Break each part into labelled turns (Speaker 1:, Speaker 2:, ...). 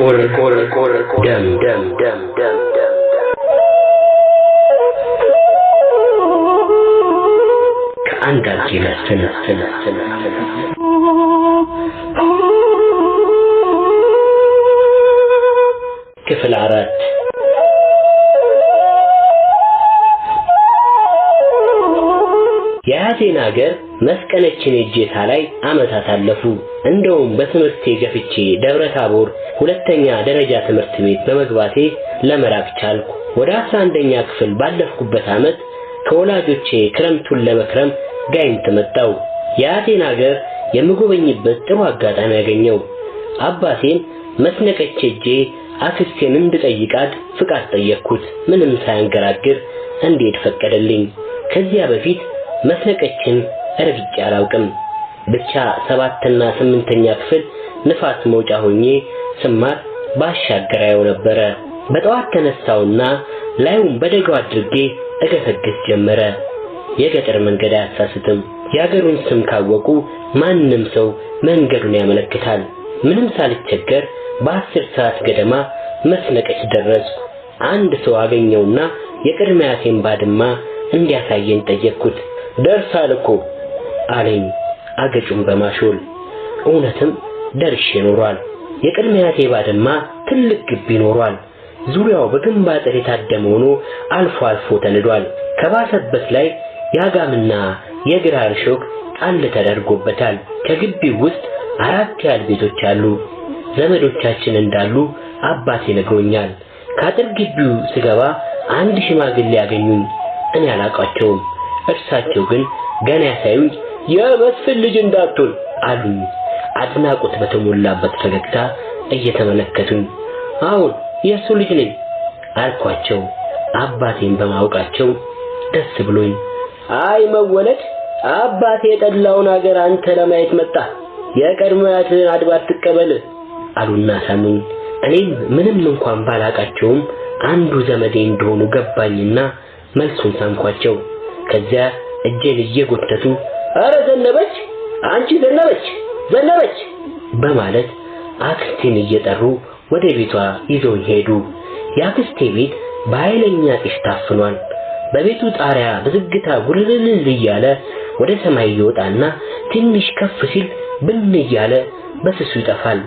Speaker 1: ጥቁር ደም ደም ደም ደም ደም ከአንዳርጌ መስፍን። ክፍል 4። የአያቴን አገር መስቀነችን እጄታ ላይ አመታት አለፉ። እንደውም በትምህርቴ ገፍቼ ደብረ ታቦር ሁለተኛ ደረጃ ትምህርት ቤት በመግባቴ ለመራቅ ቻልኩ። ወደ 11ኛ ክፍል ባለፍኩበት አመት ከወላጆቼ ክረምቱን ለመክረም ጋይንት መጣው። የአያቴን አገር የምጎበኝበት ጥሩ አጋጣሚ ያገኘው። አባቴን መስነቀች ሄጄ አክስቴን እንድጠይቃት ፍቃድ ጠየቅኩት። ምንም ሳያንገራግር እንድሄድ ፈቀደልኝ። ከዚያ በፊት መስነቀችን ረግጬ አላውቅም። ብቻ 7 እና 8ኛ ክፍል ንፋስ መውጫ ሆኜ ስማር ባሻገር አየው ነበረ። በጠዋት ተነሳውና ላዩን በደጋው አድርጌ እገሰግስ ጀመረ። የገጠር መንገድ አያሳስትም። የአገሩን ስም ካወቁ ማንም ሰው መንገዱን ያመለክታል። ምንም ሳልቸገር በ10 ሰዓት ገደማ መስነቀች ደረስኩ። አንድ ሰው አገኘውና የቅድመ አያቴን ባድማ እንዲያሳየኝ ጠየቅኩት። ደርሳል እኮ አለኝ አገጩን በማሾል። እውነትም ደርሼ ኖሯል። የቅድመ አያቴ ባድማ ትልቅ ግቢ ኖሯል። ዙሪያው በግንብ አጥር የታደመ ሆኖ አልፎ አልፎ ተንዷል። ከባሰበት ላይ ያጋምና የግራር ሾክ ጣል ተደርጎበታል። ከግቢው ውስጥ 4 ያህል ቤቶች አሉ። ዘመዶቻችን እንዳሉ አባቴ ነግሮኛል። ከአጥር ግቢው ስገባ አንድ ሽማግሌ ያገኙኝ። እኔ አላውቃቸውም። እርሳቸው ግን ገና ያሳዩኝ የመስፍን ልጅ እንዳትሆን አሉኝ። አድናቆት በተሞላበት ፈገግታ እየተመለከቱኝ አሁን የእሱ ልጅ ነኝ አልኳቸው። አባቴን በማወቃቸው ደስ ብሎኝ አይ መወለድ አባቴ የጠላውን ሀገር አንተ ለማየት መጣ፣ የቀድሞ አያትህን አድባር ትቀበል አሉና ሳሙኝ። እኔም ምንም እንኳን ባላቃቸውም አንዱ ዘመዴ እንደሆኑ ገባኝና መልሱን ሳምኳቸው። ከዚያ እጄን እየጎተቱ አረ ዘነበች፣ አንቺ ዘነበች፣ ዘነበች በማለት አክስቴን እየጠሩ ወደ ቤቷ ይዘውኝ ሄዱ። የአክስቴ ቤት በኃይለኛ ጢስ ታፍኗል። በቤቱ ጣሪያ በዝግታ ጉልልል እያለ ወደ ሰማይ ይወጣና ትንሽ ከፍ ሲል ብን እያለ በስሱ ይጠፋል።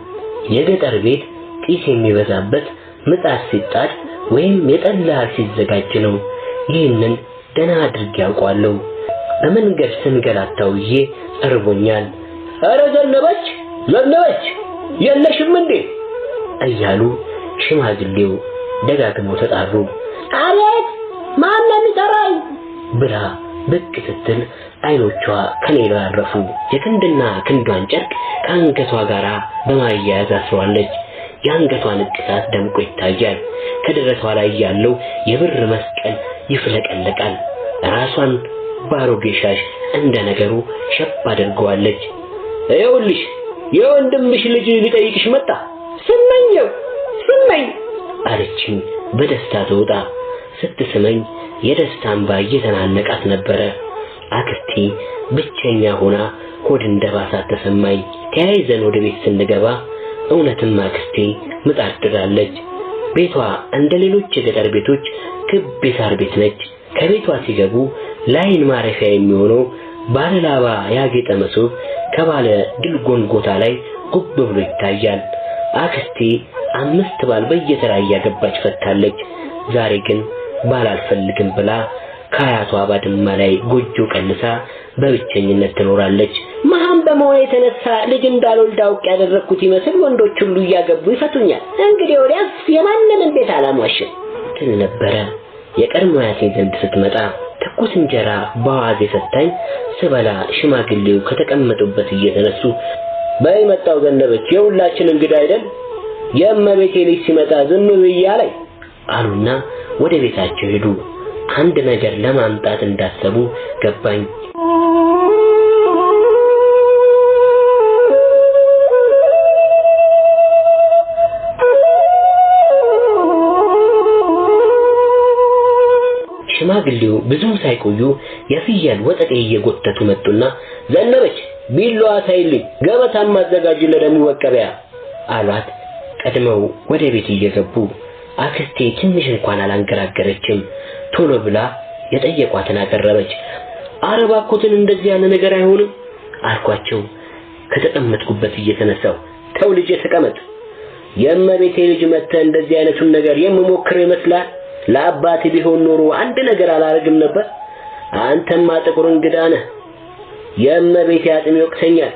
Speaker 1: የገጠር ቤት ጢስ የሚበዛበት ምጣድ ሲጣድ ወይም የጠላ ሲዘጋጅ ነው። ይህንን ደህና አድርጌ አውቀዋለሁ። በመንገድ ስንገላታውዬ እርቦኛል። አረ ዘነበች፣ ዘነበች የለሽም እንዴ እያሉ ሽማግሌው ደጋግመው ተጣሩ። አቤት ማን ነው የሚጠራኝ ብላ ብቅ ስትል አይኖቿ ከኔ ላይ አረፉ። የክንድና ክንዷን ጨርቅ ከአንገቷ ጋር በማያያዝ አስሯለች። የአንገቷ ንቅሳት ደምቆ ይታያል። ከደረቷ ላይ ያለው የብር መስቀል ይፍለቀለቃል። ራሷን ባሮጌ ሻሽ እንደ ነገሩ ሸብ አድርገዋለች። ይኸውልሽ የወንድምሽ ልጅ ሊጠይቅሽ መጣ። ስመኘው ስመኝ አለችኝ በደስታ ተውጣ። ስትስመኝ የደስታ እንባ እየተናነቃት ነበረ። አክስቴ ብቸኛ ሆና ሆድ እንደባሳት ተሰማኝ። ተያይዘን ወደ ቤት ስንገባ እውነትም አክስቴ ምጣድ ጥዳለች። ቤቷ እንደ ሌሎች የገጠር ቤቶች ክብ የሳር ቤት ነች። ከቤቷ ሲገቡ ለዓይን ማረፊያ የሚሆነው ባለ ላባ ያጌጠ መሶብ ከባለ ድልጎንጎታ ላይ ጉብ ብሎ ይታያል። አክስቴ 5 ባል በየተራ እያገባች ፈታለች። ዛሬ ግን ባል አልፈልግም ብላ ከአያቷ ባድማ ላይ ጎጆ ቀልሳ በብቸኝነት ትኖራለች። መሃን በመሆኔ የተነሳ ልጅ እንዳልወልድ አውቄ ያደረኩት ይመስል ወንዶች ሁሉ እያገቡ ይፈቱኛል። እንግዲህ ወዲያስ የማንንም ቤት አላሟሽም ትል ነበረ። የቀድሞ አያቴ ዘንድ ስትመጣ ትኩስ እንጀራ በአዋዜ ሰታኝ ስበላ ሽማግሌው ከተቀመጡበት እየተነሱ በይ መጣው ዘነበች፣ የሁላችን እንግዳ አይደል? የእመቤቴ ልጅ ሲመጣ ዝም ብዬ አለኝ አሉና ወደ ቤታቸው ሄዱ። አንድ ነገር ለማምጣት እንዳሰቡ ገባኝ። ሽማግሌው ብዙም ሳይቆዩ የፍየል ወጠጤ እየጎተቱ መጡና ዘነበች ቢላዋ ሳይልኝ ገበታም አዘጋጅ ለደሙ መቀበያ አሏት። ቀድመው ወደ ቤት እየገቡ አክስቴ ትንሽ እንኳን አላንገራገረችም። ቶሎ ብላ የጠየቋትን አቀረበች። አረ እባክዎትን እንደዚህ ያለ ነገር አይሆንም አልኳቸው ከተቀመጥኩበት እየተነሳሁ። ተው ልጄ ተቀመጥ። የእመቤቴ ልጅ መጥተህ እንደዚህ አይነቱን ነገር የምሞክረው ይመስላል? ለአባቴ ቢሆን ኖሮ አንድ ነገር አላደርግም ነበር። አንተማ ጥቁር እንግዳ ነህ። የእመቤቴ አጥም ይወቅሰኛል።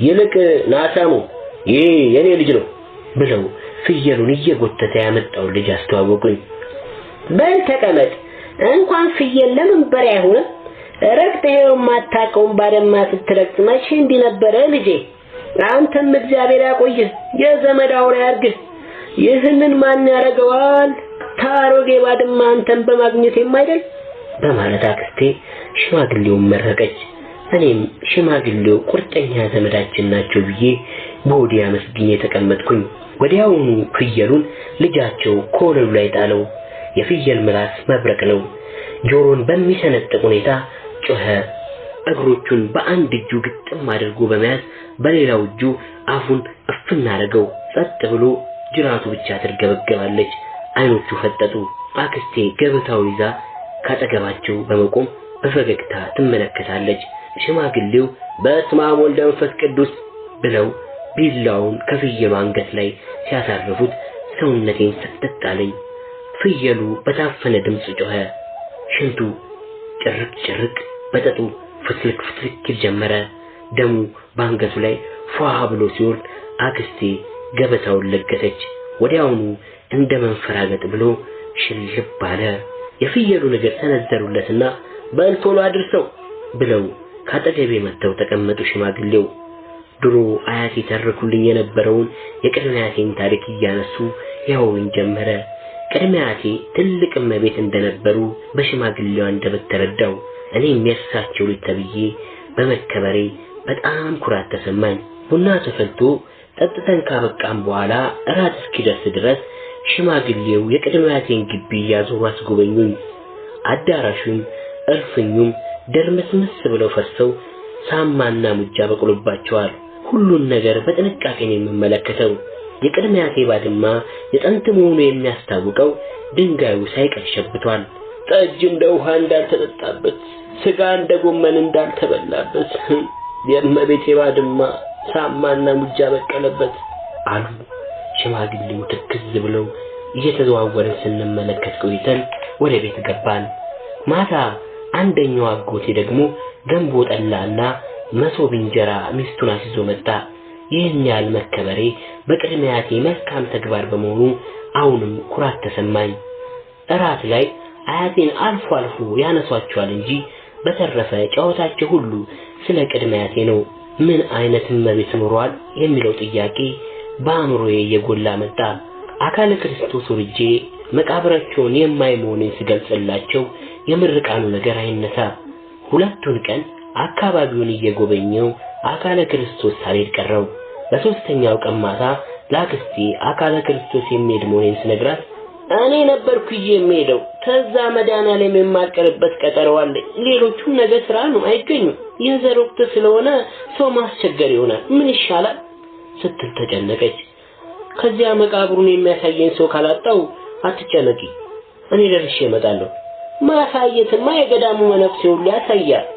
Speaker 1: ይልቅ ናሳሙ ይሄ የኔ ልጅ ነው ብለው ፍየሉን እየጎተተ ያመጣውን ልጅ አስተዋወቁኝ። በል ተቀመጥ። እንኳን ፍየል ለምን በሬ አይሆንም? ረግጠህ የማታውቀውን ባደማ ስትረግጥ መቼ እንዲህ ነበረ ልጄ? አንተም እግዚአብሔር ያቆይህ፣ የዘመድ አውሬ ያርግህ። ይህንን ማን ያደርገዋል? ታሮጌ ባድማ አንተን በማግኘት የማይደል በማለት አክስቴ ሽማግሌውን መረቀች። እኔም ሽማግሌው ቁርጠኛ ዘመዳችን ናቸው ብዬ በወዲያ አመስግኜ ተቀመጥኩኝ። ወዲያውኑ ፍየሉን ልጃቸው ከወለሉ ላይ ጣለው። የፍየል ምላስ መብረቅ ነው። ጆሮን በሚሰነጥቅ ሁኔታ ጮኸ። እግሮቹን በአንድ እጁ ግጥም አድርጎ በመያዝ በሌላው እጁ አፉን እፍን አደረገው። ጸጥ ብሎ ጅራቱ ብቻ ትርገበገባለች። አይኖቹ ፈጠጡ። አክስቴ ገበታውን ይዛ ካጠገባቸው በመቆም በፈገግታ ትመለከታለች። ሽማግሌው በስመ አብ ወልድ መንፈስ ቅዱስ ብለው ቢላውን ከፍየሉ አንገት ላይ ሲያሳርፉት ሰውነቴን ሰቅጥጥ አለኝ። ፍየሉ በታፈነ ድምፅ ጮኸ። ሽንቱ ጭርቅ ጭርቅ፣ በጠጡ ፍትልክ ፍትልክ ይል ጀመረ። ደሙ በአንገቱ ላይ ፏ ብሎ ሲወርድ አክስቴ ገበታውን ለገሰች። ወዲያውኑ እንደ መንፈራገጥ ብሎ ሽልብ አለ። የፍየሉ ነገር ሰነዘሩለትና በል ቶሎ አድርሰው ብለው ካጠገቤ መጥተው ተቀመጡ። ሽማግሌው ድሮ አያቴ ተርኩልኝ የነበረውን የቅድመ አያቴን ታሪክ እያነሱ ያወሩኝ ጀመረ። ቅድመ አያቴ ትልቅ እመቤት እንደነበሩ በሽማግሌው አንደበት ተረዳው። እኔም የእርሳቸው ልጅ ተብዬ በመከበሬ በጣም ኩራት ተሰማኝ። ቡና ተፈልቶ ጠጥተን ካበቃም በኋላ እራት እስኪደርስ ድረስ ሽማግሌው የቅድመ አያቴን ግቢ እያዞሩ አስጎበኙኝ። አዳራሹም እልፍኙም ደርመስምስ ብለው ፈርሰው ሳማና ሙጃ በቅሎባቸዋል። ሁሉን ነገር በጥንቃቄ ነው የምመለከተው። የቅድመ አያቴ ባድማ የጥንት መሆኑ የሚያስታውቀው ድንጋዩ ሳይቀር ሸብቷል። ጠጅ እንደ ውሃ እንዳልተጠጣበት፣ ስጋ እንደ ጎመን እንዳልተበላበት የእመቤቴ ባድማ ሳማና ሙጃ በቀለበት አሉ ሽማግሌው ትክዝ ብለው። እየተዘዋወርን ስንመለከት ቆይተን ወደ ቤት ገባን። ማታ አንደኛው አጎቴ ደግሞ ገንቦ ጠላና መሶብ እንጀራ ሚስቱን አስይዞ መጣ። ይህን ያህል መከበሬ በቅድመ አያቴ መልካም ተግባር በመሆኑ አሁንም ኩራት ተሰማኝ። እራት ላይ አያቴን አልፎ አልፎ ያነሷቸዋል እንጂ በተረፈ ጨዋታቸው ሁሉ ስለ ቅድመ አያቴ ነው። ምን አይነት እመቤት ኖሯል የሚለው ጥያቄ በአእምሮዬ እየጎላ መጣ። አካለ ክርስቶስ ወርጄ መቃብራቸውን የማይ መሆኔን ስገልጽላቸው የምርቃኑ ነገር አይነሳ። ሁለቱን ቀን አካባቢውን እየጎበኘው አካለ ክርስቶስ ሳልሄድ ቀረው። በሶስተኛው ቀን ማታ ለአክስቴ አካለ ክርስቶስ የሚሄድ መሆኔን ስነግራት እኔ ነበርኩ ይዤ የምሄደው፣ ከዛ መድኃኔዓለም የማልቀርበት ቀጠሮ አለኝ። ሌሎቹም ነገ ስራ ነው አይገኙም። የዘር ወቅት ስለሆነ ሰው ማስቸገር ይሆናል። ምን ይሻላል ስትል ተጨነቀች። ከዚያ መቃብሩን የሚያሳየኝ ሰው ካላጣው አትጨነቂ፣ እኔ ደርሼ እመጣለሁ። ማሳየትማ የገዳሙ መነኩሴ ሁሉ ያሳያል።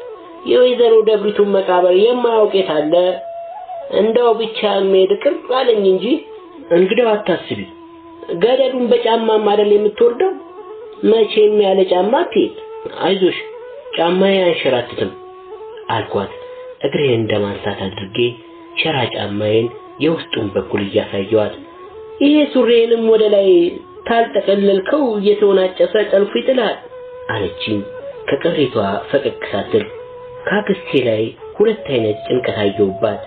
Speaker 1: የወይዘሮ ደብሪቱን መቃብር የማያውቅ የት አለ? እንደው ብቻ የምሄድ ቅር አለኝ እንጂ። እንግዲያው አታስቢ፣ ገደሉን በጫማም አይደል የምትወርደው? መቼም ያለ ጫማ አትሄድ። አይዞሽ ጫማዬ አንሸራትትም አልኳት። እግሬን እንደማንሳት አድርጌ ሸራ ጫማዬን የውስጡን በኩል እያሳየዋት፣ ይሄ ሱሬንም ወደ ላይ ታልጠቀለልከው እየተወናጨፈ ጠልፎ ይጥልሃል አለችኝ ከቅሬቷ ፈቀቅ ሳትል። ካክስቴ ላይ ሁለት አይነት ጭንቀት አየሁባት።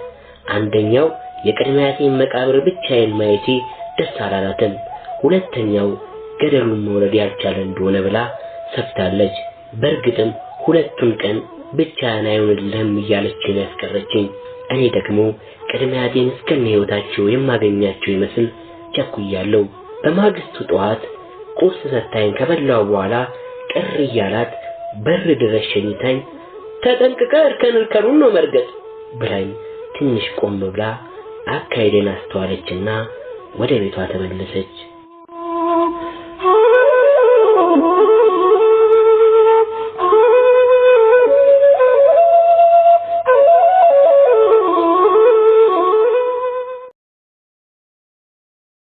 Speaker 1: አንደኛው የቅድመ አያቴን መቃብር ብቻዬን ማየቴ ደስ አላላትም። ሁለተኛው ገደሉን መውረድ ያልቻለ እንደሆነ ብላ ሰግታለች። በእርግጥም ሁለቱን ቀን ብቻህን አይሆንልህም እያለችኝ ያስቀረችኝ። እኔ ደግሞ ቅድመ አያቴን እስከነ ሕይወታቸው የማገኛቸው ይመስል ቸኩያለሁ። በማግስቱ ጠዋት ቁርስ ሰታኝ ከበላው በኋላ ቅር እያላት በር ድረስ ሸኝታኝ ተጠንቅቀህ እርከን እርከኑን ነው መርገጥ ብላኝ ትንሽ ቆም ብላ አካሄዴን አስተዋለችና ወደ ቤቷ ተመለሰች።